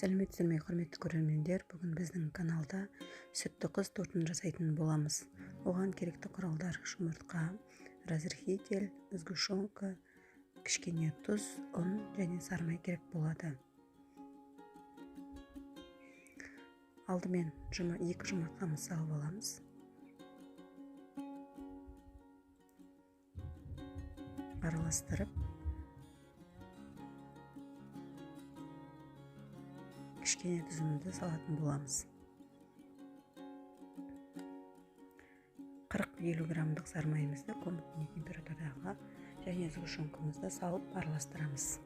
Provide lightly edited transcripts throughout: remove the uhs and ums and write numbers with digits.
Сәлеметсіздер ме, құрметті көрермендер! Бүгін біздің каналда сүтті қыз тортын жасайтын боламыз. Оған керекті құралдар: жұмыртқа, разрыхлитель, сгущенка, кішкене тұз, ұн және сары май керек болады. Алдымен 2 жұмыртқамызды салып аламыз. Араластырып, кішкене тұзымызды салатын боламыз. 40-50 граммдық сары майымызды комнатный температурадағы және сгущенкамызды салып араластырамыз.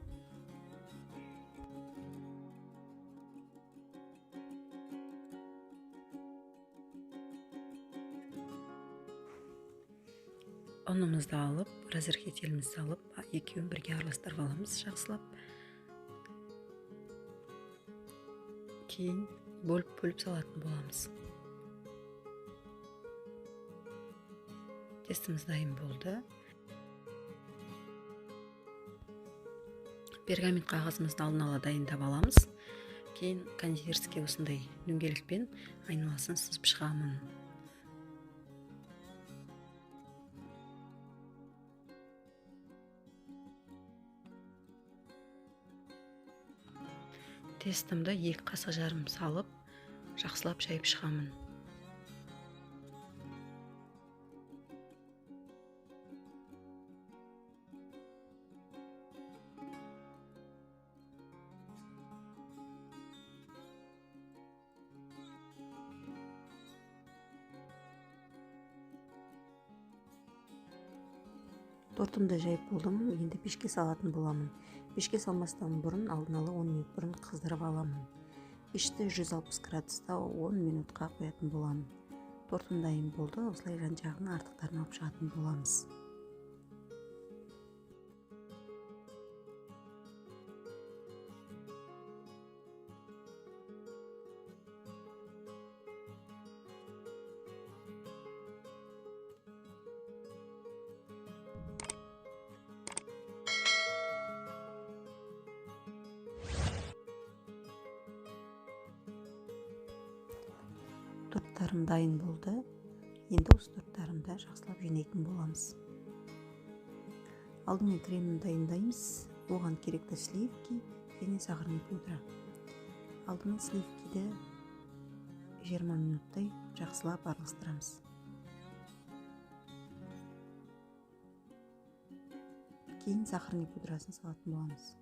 Ұнымызды алып, разрыхлителімізді салып, екеуін бірге араластырып аламыз жақсылап. Кейін бөліп-бөліп салатын боламыз. Тестіміз дайын болды. Пергамент қағазымызды алдын ала дайындап аламыз. Кейін кондитерский осындай дөңгелекпен айналасын сызып шығамын. Тестімді 2 қасық жарым салып, жақсылап жайып шығамын. Тортымды жайып болдым, енді пешке салатын боламын. Пешке салмастан бұрын алдын ала 10 минут бұрын қыздырып аламын. Пешті 160 градуста 10 минутқа қоятын боламын. Тортым дайын болды, осылай жан-жағын артықтарын алып шығатын боламыз. Торттарым дайын болды. Енді осы торттарымды жақсылап жинайтын боламыз. Алдымен кремін дайындаймыз. Оған керекті сливки және сахарный пудра. Алдымен сливкиді 20 минуттай жақсылап араластырамыз. Кейін сахарный пудрасын салатын боламыз.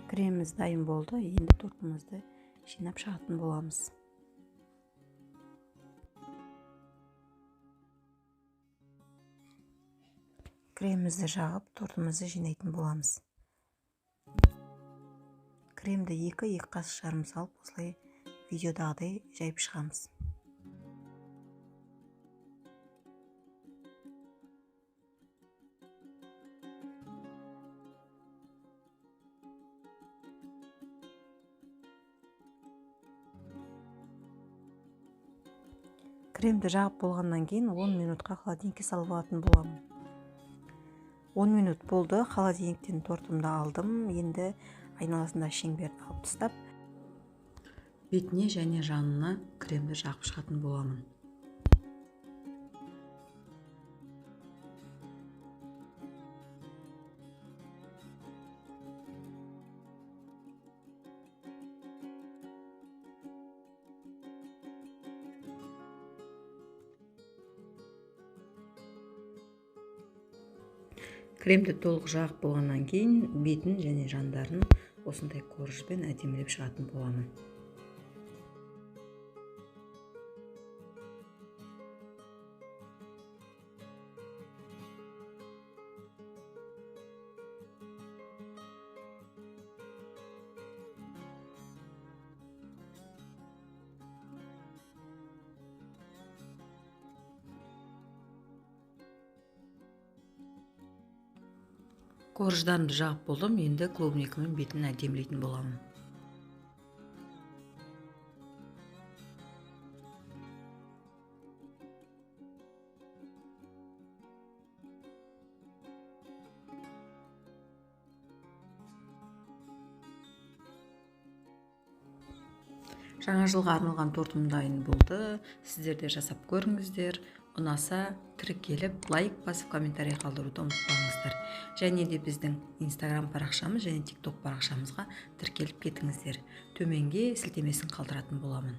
Креміміз дайын болды, енді тортымызды жинап шығатын боламыз. Кремімізді жағып, тортымызды жинайтын боламыз. Кремді 2-2 қасық жарым салып, осылай видеодағыдай жайып шығамыз. Кремді жағып болғаннан кейін 10 минутқа холодильникке салып алатын боламын. 10 минут болды, холодильниктен тортымды алдым. Енді айналасында шеңберді алып тастап, бетіне және жанына кремді жағып шығатын боламын. Кремді толық жағып болғаннан кейін бетін және жандарын осындай коржбен әдемілеп шығатын боламын. Корждарымды жағып болдым, енді клубникамен бетін әдемілейтін боламын. Жаңа жылға арналған тортым дайын болды. Сіздер де жасап көріңіздер. Ұнаса, тіркеліп, лайк басып, комментарий қалдыруды ұмытпаңыздар. Және де біздің Инстаграм парақшамыз және Тикток парақшамызға тіркеліп кетіңіздер. Төменге сілтемесін қалдыратын боламын.